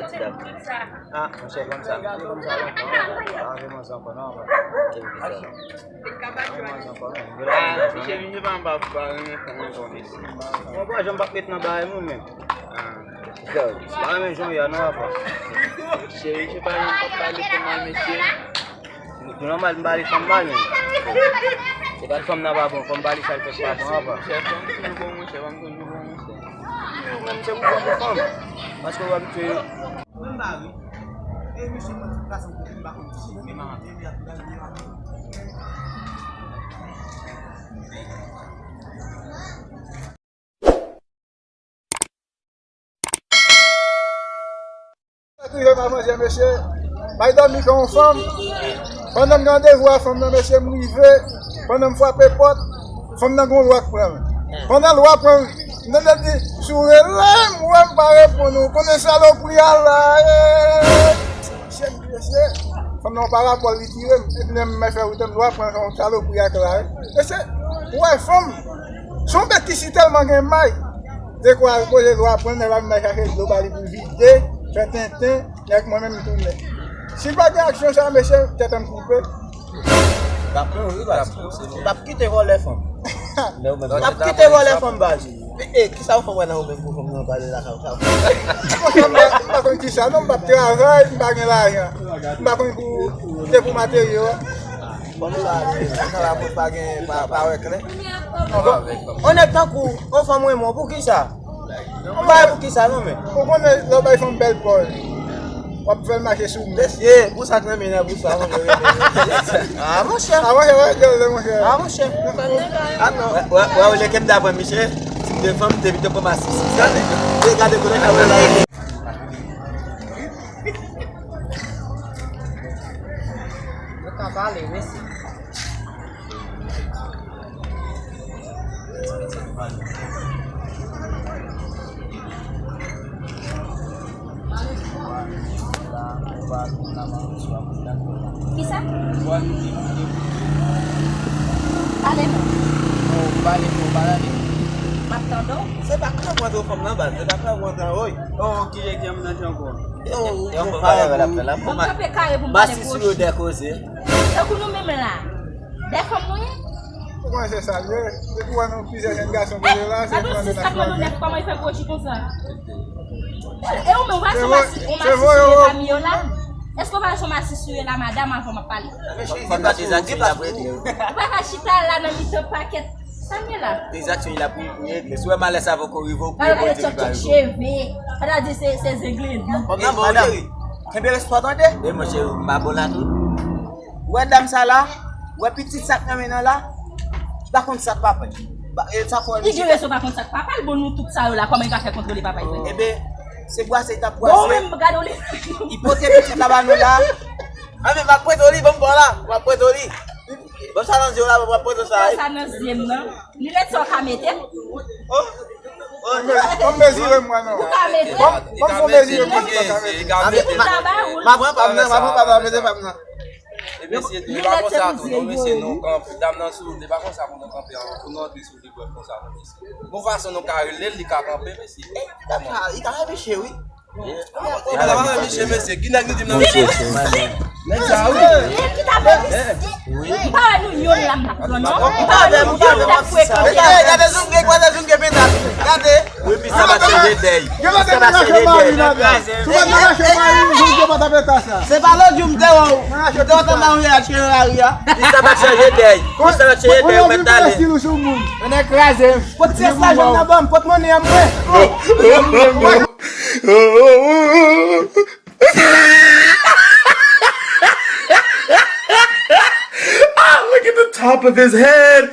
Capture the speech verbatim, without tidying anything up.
Ah, monchè, konn sa, m te konn sa lontan. Ah, vin manzè ankò non, papa. Vin manzè ankò non. Ah, monchè, vin pa m pa pa renmen fanm ankò, mesye. Bon, bwa, jan m p ap met nan bagay moun menm. Ah. Yo, m pa renmen jan w ye a non, papa. Cheri, se pa jan m p ap pale pou mwen, mesye. Nou nòmal, m pale fanm pa menm. Se pa fanm nan pa bon, fanm pale sa l fè pa bon, apa. Monchè, fanm toujou bon, monchè, fanm toujou bon, monchè. Ou menm se pou fanm. Paske w abitye yo. Mwen m pa ri. E mesye mwen tout gason kote m pa konn si men maman. Sa k rive pa manzè, mesye. Bay dòmi kon yon fanm. Pandan m gen randevou a fanm nan, mesye, m rive. Pandan m frape pòt, fanm nan gon lwa k pran l. Pandan lwa pran l, m tande l di, "Si w rele m, wè m pa reponn ou. Konnen salopri a la, eh." Mesye, m di, "Mesye, fanm nan yon parabòl li tire m." Epi lè m fè wout, m lwa pran yon salopri ak la, eh. Mesye, ou wè fanm, se yon bèt ki si tèlman gen may. Dekwa al poze dlo a pran, nèg la vin bay chache dlo ba li pou l vide, fè tenten, nèg mwen menm m tounen. Si l pa gen aksyon sa, mesye, tèt an koupe. L ap mouri, baz. L ap kite vòlè fanm. L ap kite vòlè fanm, baz. E, e, kisa ou fè wè nan ou menm pou fanm nan pale la, sa, sa? Mwen, m pa, m pa konn kisa, non, m p ap travay, m pa gen lajan. M pa konn pou, se pou materyo a. Bon, nou la, nou la, pou pa gen, pa, pa wè klè. Bon, on nèg tankou, on fanm renmen w, poukisa? On bagay poukisa, non, men? Ou konnen, lè w bay fanm bèl pòz, w ap fè l mache sou men. Mesye, pou sa k nan men nan, pou sa, fanm yo renmen. Ah, monchè. Ah, monchè, wè, gade, monchè. Ah, monchè. Ah, non. Wè, wè, wè, olye ke m ta pran misye, si m te fanm, m te pito pran masisi. Gade, gade, kote sa wè la. Yo ka pale, mesye. Kisa? Pale non. Oh, pale non, pale. M ap tande w. Se pa kran mwen tou fanm nan baz, se pa kran mwen tan, woy. Oh, ki je ki an nan jango. Yo, yo, yo, pale, pale, pale. Bon, kanpe kare pou m pale. Masi sou yo de koze. Tankou nou menm la. De fanm nou ye? Ou konnen se sa l ye. Depi w wè nou plizyè jèn gason kote la, se... Gade yon sis k ap mande yon nèg kòman l fè gwo ji konsa. E ou menm, ou pa janm masi, ou masi sou yo pami yo la? Èske ou pa janm masi sou yo la, madanm, avan m ap pale? Fanm nan te zaktif la pou regle. Ou pa ka chita la nan mitan pakèt. Sa m ye la? Te zaktif la pou regle. Si w wè malè sa poko rive, ou priye Bondye li pa rive. Cheve. Fò ta di se, se zengle dou. Fanm nan bon, cheri. Kenbe respè w tande. E monchè, m pa bon la tou. Ou wè dam sa la, ou wè pitit sa k nan men nan la, li pa konn sa k papa l. Ba, e sa fò li gen rezon pa konn sa k papa l, bon nou tout sa yo la, kòman li ka fè kontwole papa l? Eben, se bwase li t ap bwase. Bon, menm gade w li. Li pote pitit la ba nou la. A, men m ap prete w li, ban m ba w la, m ap prete w li. Ban m sa nan zye w la, m ap prete w sa. Sa nan zye m nan. Linèt sa w ka mete? Oh. Ban m mezire m, mwen, non. Ou ka mete? Ban m, ban m fè w mezire m, mwen, si w pa ka mete. Pitit la ba ou l. M ap pran pa m nan, m ap pran pa m nan, mete pa m nan. E mesye, li pa konsa tou, non, mesye, nou kanpe, dam nan sou, li pa konsa pou nou kanpe, pou nou antre sou li bwè konsa, non, mesye. Bon fason nou ka rele l, li ka kanpe, mesye. Li ka, li ka rele mesye, wi. Li pa rele mesye, mesye, ki nèg li di m nan mesye? Nèg sa, wi. Li ki ta fè mistik. M pa wè nou youn la m t ap pran, non. M pa wè nou youn m t ap frekante. Gade, gade, zounge, gade, zounge, medam. Gade. Wi, pi sa va chanje dèy. Pi sa va chanje dèy. Se pa lòt jou m te wè w. Yo te wè w nan lari a. Pi sa va chanje dèy. Pi sa va chanje dèy, ou mèt ale. Nèg kraze. Pot pyès lajan m nan ban m, pot monnen an mwen. Ah, look at the top of his head.